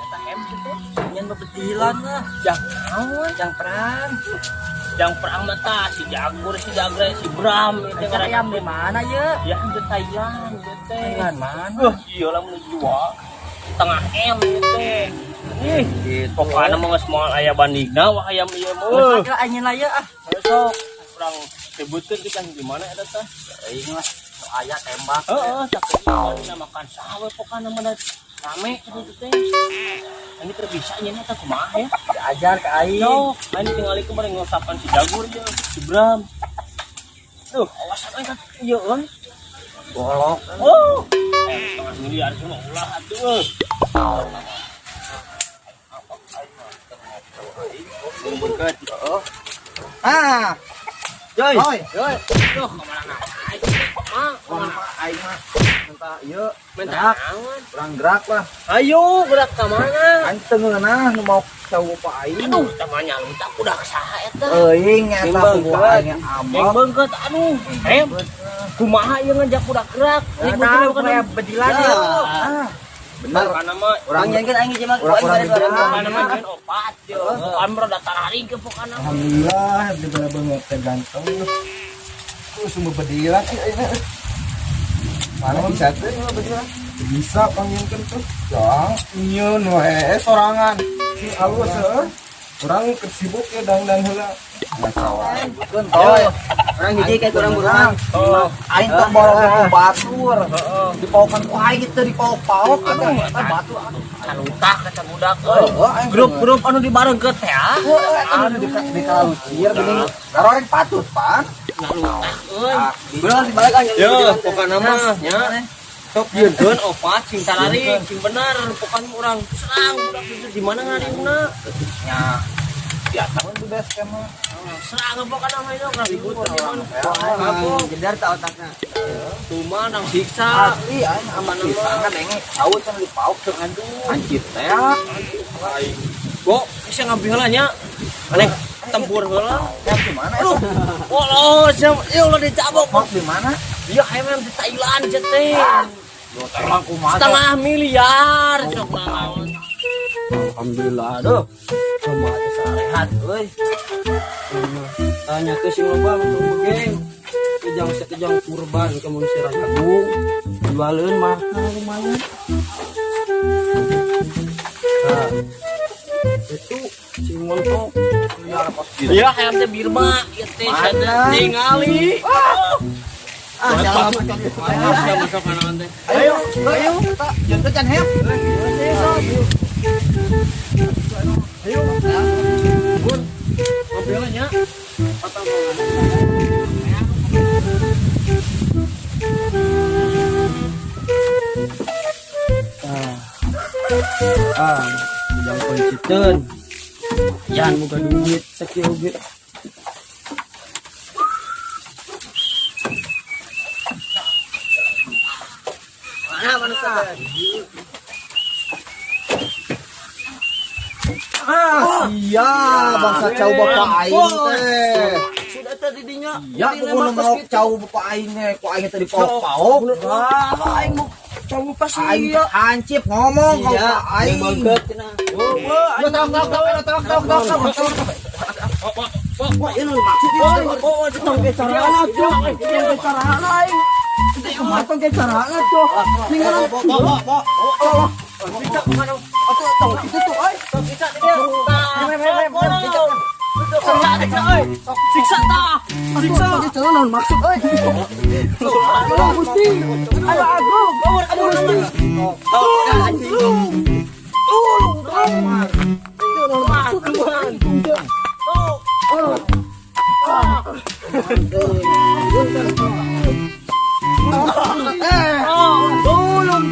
Eta hem gitu. Nyen bebedilan lah. Jang naon? Jang perang. Jang perang mah tah si Jagur, si Jagre, si Bram itu. Cari ayam di mana ya? Ya di Thailand ieu teh. Thailand mana? Iya lah menuju setengah M ieu teh. Ih, Gitu. pokoknya mah geus moal aya bandingna wah ayam ieu mah. Geus lah anjeun lah ya ah. Besok urang sebutkeun kita di mana eta teh. Aing lah. Nu aya tembak. Heeh, cak ieu makan sawe pokokna mah da rame gitu teh. Ini keur bisa nya eta kumaha ya? Diajar ke aing. Yo, ini tinggal kemarin ngusapan si Jagur ya, si Bram. Duh, awas aing kan ieu euy. Golok. Oh, setengah miliar cuma ulah atuh. Ngumpulkeun. Ah. Joy. Oi. Joy. Duh, kemana aing? Ma, Wah, aing mah minta ieu minta gerak, naon? urang gerak lah. Ayo, gerak ka mana? Aing teu ngeunah nu mau cau bapak aing. Aduh, tamanya lu tak udah saha eta. Euing eta Beungkeut. kubu aing Yang ambek. beungkeut aduh. Em, kumaha ieu ngajak budak gerak? Nah, kayak bedilan Ya. ya. Ah, bener. Karena mah Urang Nyen aing hiji mah Urang-urang ku aing di pokokna mah nyeun opat yo. Kan rada tararing ke pokokna mah. Alhamdulillah, di bala banget teh ganteng. Tuh sumber bedilan eh, eh, eh. Mana bisa tuh Sumber bedilan. Bisa panggilkan tuh. Jang, nyieun we sorangan. Si alus heuh. Urang sibuk ya dangdan heula. Ngacawan. Keun toy. Urang hiji kayak kurang buruan. Oh, Aing teh borong ku batur. Dipaokan ku aing teh dipaok-paok aduh, eta batur aduh. Calutak kata budak euy. Heeh, aing Grup-grup anu dibarengkeun teh ah. Heeh, eta nu di kalalucir geuning. Garoreng patut pan. Ngalutak euy. Bener dibalik anjing. Yo, pokokna mah nya. Sok yeunkeun opat sing tararing, sing bener pokokna urang serang budak itu di mana ngariungna. Nya. Biasa mun di base camp mah. Serang pokokna mah itu urang ribut di mana. Aing jedar ta otakna. Tuman urang siksa. Asli aing aman pisan kan denge saut kan dipaok teu Aduh. Anjir teh. Aing. Kok bisa ngambil heula nya? Aneh tempur heula. Ya di mana Aduh. eta? Oh, siapa? Ya Allah dicabok. Maaf di mana? Dia hayam di Thailand teh. Yo terang kumaha. Setengah miliar sok naon. Alhamdulillah aduh. Cuma teh sarehat euy. Tanya ke sing loba mun geng. Kejang sekejang kurban ke mun si Rajagung. Jualeun mahal lumayan. Nah, itu sing montok. Iya, hayam teh Birma, ieu teh Mana? tingali. Ah, jalan Ayo, masuk kana teh. Ayo, ayo. Jeung teh can heap. Gun. Ngambil nya. Ah, jang kunciteun. Yan moga duit sakieu ge. Mana manusia teh? Ah, iya bangsa cau bapak aing teh. Sudah tadi dinya. Ya kudu mau cau bapak aing teh, ku aing teh dipaok-paok. Wah, aing mau cau pas Aing iya. hancip ngomong kau Iya, pak aing. bangket cenah. Oh, tok tok tok tok tok tok tok tok. Wah, ini maksud ieu. Oh, oh, tong ge carana tuh. Tong ge carana aing. Kumaha tong ge carana tuh. Tinggal Bo bo bo. atuh tong kitu tuh euy. Tong siksa dia. Siksa dia euy. Siksa tah. Siksa. Tong ge carana naon maksud euy. Aduh Gusti. Aduh agung. Aduh Gusti. Tolong. Tolong. Tolong. Tolong maksud aing. Tuh. Tolong, tolong.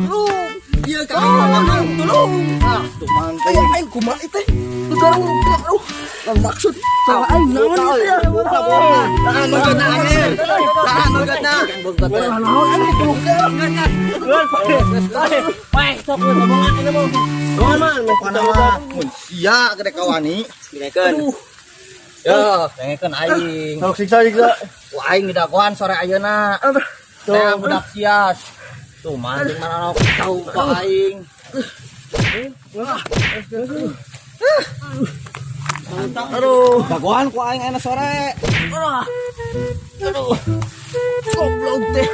Tolong. Iya, tolong, tolong. Ah, tuh Ayo, aing kumaha teh? Sekarang aduh, naon maksud salah aing naon ieu teh? Buka buka. Tahan beungeutna anjir. Tahan beungeutna. Naon aing tolong teh. Weh, sok ngomongan ini mau. Ngomongan mah. Pokona mah mun sia gede kawani. Aduh. Yo, dengekeun aing. Sok siksa siksa. Ku aing didagoan sore ayeuna. Teh budak sias. Tuh mancing mana tahu ku aing. Aduh. Dagoan ku aing ayeuna sore. Aduh. Goblok teh.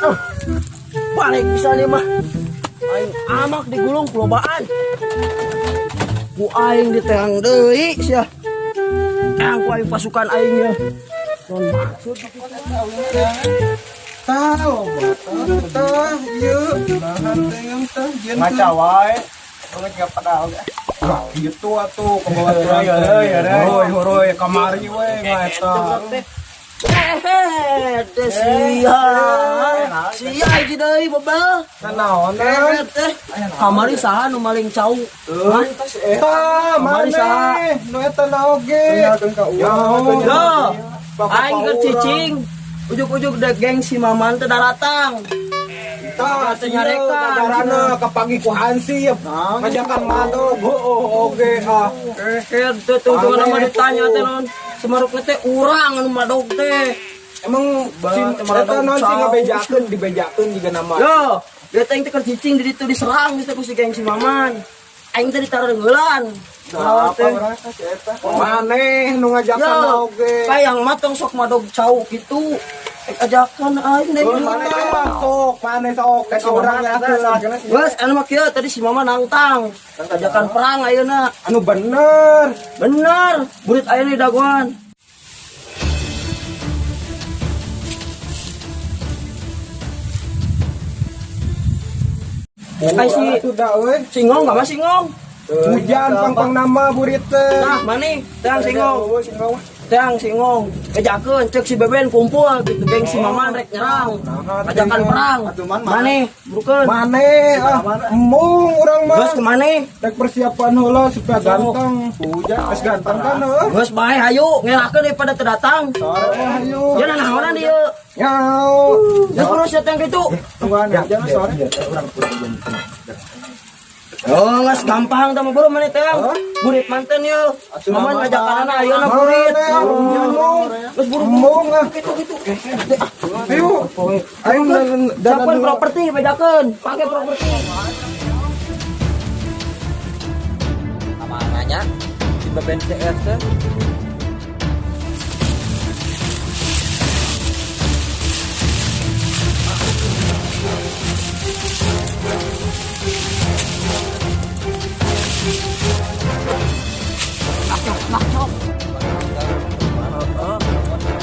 Aduh. Balik bisa nih mah. Aing amak digulung kulobaan. Ku aing diteang deui sia. Teang ku aing pasukan aing ya. Non maksud Tah, loba tah, ieu. Nahan teh tah, jieun. Ngaca wae. Banget nggak pada oge. Wah, gitu atuh kebawaturan teh. Horoy, horoy, kamari we ngaeta. Eh, teh sia. Sia hiji deui bebel. Naon Eh, teh. Kamari saha nu maling cau? Tah, Kamari saha? maneh nu eta na oge. Yo, aing keur cicing. Ujug-ujug dek geng si Maman teh daratang. Tah, Teh nyarekan. Kagarana kapagi ku Hansip. Ngajakan madog, heueuh oge ah. Eh, teh tuh tuh nama ditanya teh non. Semarukna teh urang anu madog teh. Emang eta naon sih ngabejakeun dibejakeun juga nama. Yo, dia teh keur cicing di ditu diserang geus teh ku si geng si Maman. Aing teh ditareungeulan. Nah, teh. Maneh nu ngajakan Yo, oge. kayang mah tong sok madog cau kitu. Ek ajakan aing deh. Maneh sok, maneh sok ka urang ya. Geus anu mah kieu tadi si Mama nangtang. Ajakan perang ayeuna. Anu bener. Bener, burit ayeuna dagoan. Ai si Sudah euy. singong enggak mah singong? Hujan pang-pang nama burit teh. Nah, mani teang singong. Teang singong. Ejakeun cek si Beben kumpul gitu geng si Maman rek nyerang. Ajakan perang. Mane, burukeun. Maneh ah, embung urang mah. Geus kemana? Rek persiapan heula supaya ganteng. Hujan geus ganteng kan heuh. Geus bae hayu ngelakeun daripada teu datang. Sore hayu. Ya nanaonan ieu. Nyau. Geus buru sia teh kitu. Tungguan hujan sore. Oh, geus gampang tah mah buru maneh teh. Burit manten yeuh. Maman ngajakanana ayeuna burit. Embung. Geus buru Embung ah. kitu kitu. Ayo. Ayo dan Siapkeun properti bedakeun. Pake properti. Sama nanya si Beben CS teh.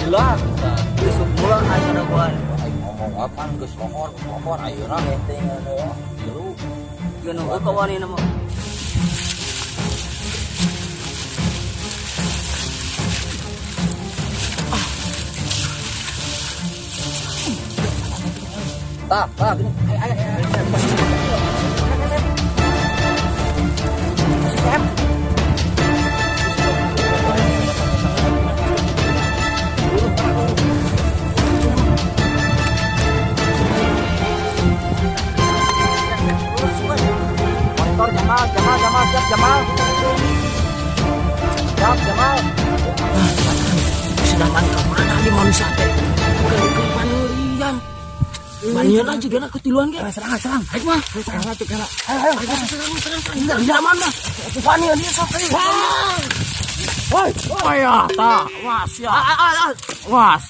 Gila, besok mula aing dagoan. Aing ngomong apaan geus lohor, lohor ayeuna enteng anu. Lu Geus kawanina mah. Tah, tah gini. Ayo, ayo, ayo. Monitor Jamal, Jamal, Jamal, siap Jamal. Siap Jamal. Sedangkan kemana di manusia teh? Ke panurian. Manian aja gana ketiluan ge. Serang, serang. Ayo mah. Serang atuh kena. Ayo, ayo, serang, serang, serang. Enggak, zaman mah. Panian ieu sok euy. Woi, woi ya, tah, was ya. Was.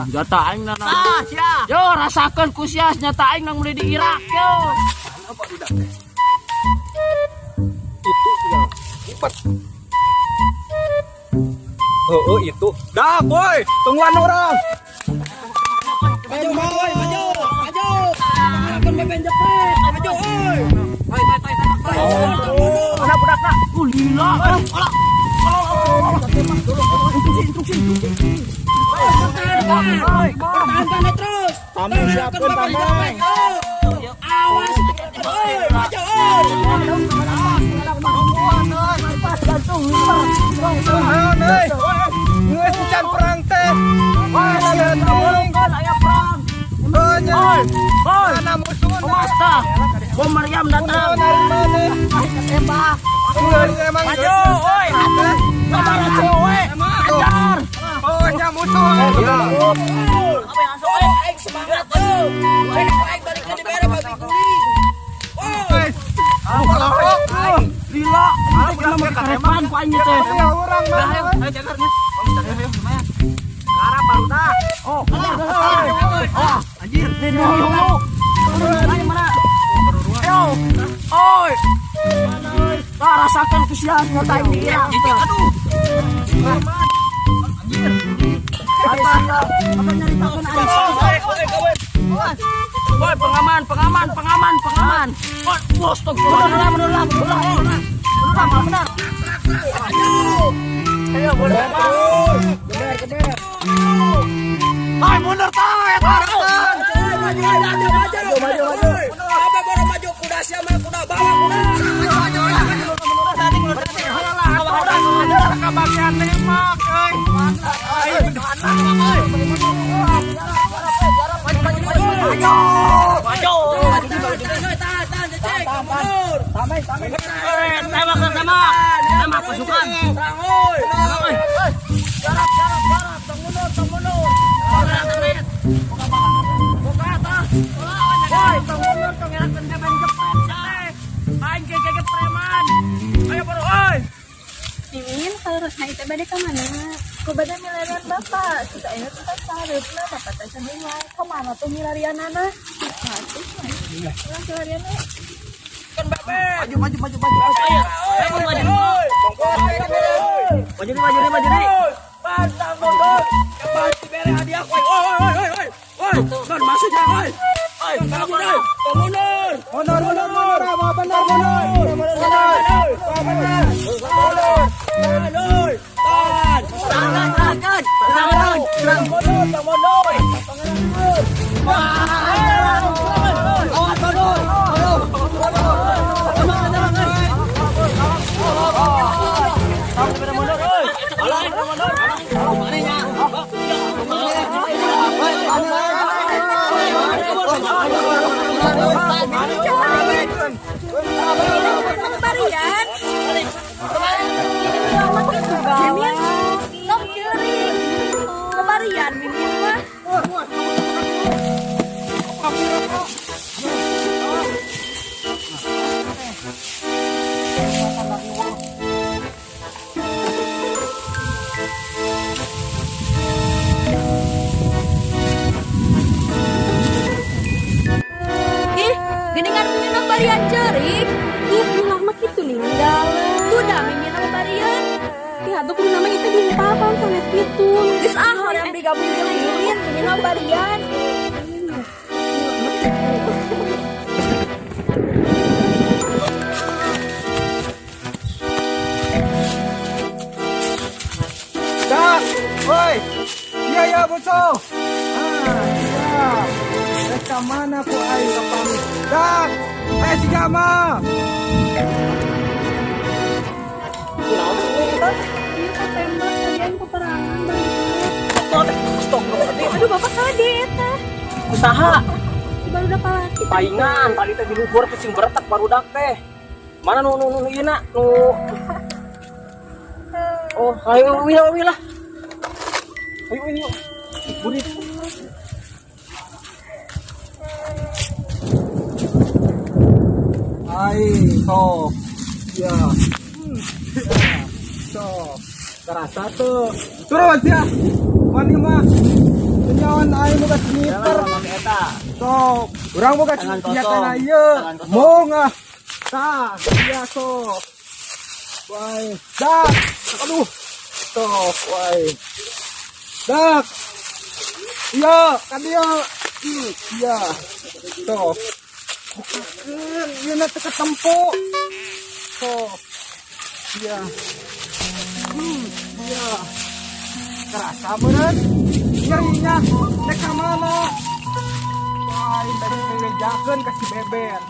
Senjata aing na. Ah, sia. Yo, rasakeun ku sia senjata aing nang meuli di Irak yo. Heeh itu. Dah, boy, tungguan urang. Maju, maju, maju. Maju. Akan beben jepret. Maju, euy. Mana budakna? Lila. Olah. Instruksi, instruksi, instruksi. Pertahankan terus. Tameng siapkeun tameng. Awas. Euy, maju, euy. Naon euy? Geus encan perang teh. Wah, sia teuing. Aya perang. Oh, nya. Oi, oi. Mana musuhna? Awas tah. Bom meriam datang. Naon ari maneh? Tembak. Geus emang Maju, oi. Sabar. ku aing teh. Ya urang mah. Ayo, ayo cagar geus. Oh, cagar ayo lumayan. Garap barudak. Oh, oh, anjir. Ayo. Ayo mana? Ayo. Oi. Nah, rasakan kesian nyata ini ya. Aduh. Anjir. Apa apa nyaritakeun aing? Woi, pengaman, pengaman, pengaman, pengaman. Woi, bos, tuh, mundur lah, mundur lah, mundur lah, mundur lah, benar. Ayo, mundur. Hai, mundur tah, eta. Maju, maju, maju, maju, maju. Apa baru maju kuda siapa kuda bawa kuda. Maju, maju, maju. Kabagian tembak, euy. Ayo, maju. Tembak, tembak. Tembak pasukan. Garap, garap, garap. Mundur, mundur. Buka, tah. Woi, mundur, tong ngerakeun beben jepret teh. Aing ge ge preman. Ayo baru, oi. Mimin, kalau nah itu bade ka mana? Ku bade milarian bapak, sudah ayeuna tempat sareupna bapak teh can wae. Ka mana tuh milarianana? Nah, tuh mah. Urang milarian we. Maju, maju, maju, maju. Ayo, ayo, maju. Maju, maju, maju. Pantang mundur. Pasti bere hadiah oi. Oi, oi, oi, oi. Oi, non maksudnya oi. Oi, mundur. Mundur. Mundur, mundur, mundur. Benar, mundur. Mundur, benar. Mundur. Mundur. Tahan. Tahan, tahan. Tahan. Mundur, mundur. Awas, mundur. Barian. Mimin, tong ceurik. Kebarian Mimin mah. Ih, geningan Mimin mah barian ceurik. Ih, ulah mah kitu ninggal. Kuda Mimin mah barian. Ya, atuh kudu nama itu dimpapan sanes kitu. Geus ah, hoream digabung jeung Mimin, Mimin mah barian. Dak, woi. Iya ya, bocor. Ah, iya. Rek ka mana ku aing kapamit. Dak, eh si Jama. Iya, tembak tadi aing peperangan balik. Aduh, bapak kade eta. Usaha Baru udah palaki. paingan tadi teh di luhur kucing beretak barudak teh. Mana nu nu nu ieu na nu. Oh, ayo uwi lah, uwi lah. Ayo ayo. Burit. Ai, sok. Ya. Ya. Sok. Terasa tuh. Turun ya. Mani mah. Nyawan aing boga sniper. Sok. Urang boga Tangan senjata kosong. na ieu. Tangan kosong. Mong ah. Tah, iya sok. Wai. Dak. Aduh. Sok, wai. Dak. Iya, ka dieu. Iya. Sok. Bukakeun, ieu na teu ketempo. Sok. Iya. Iya. Kerasa meureun. Nyerinya teh ka mana? Wah, tadi bebejakeun ka si Beben.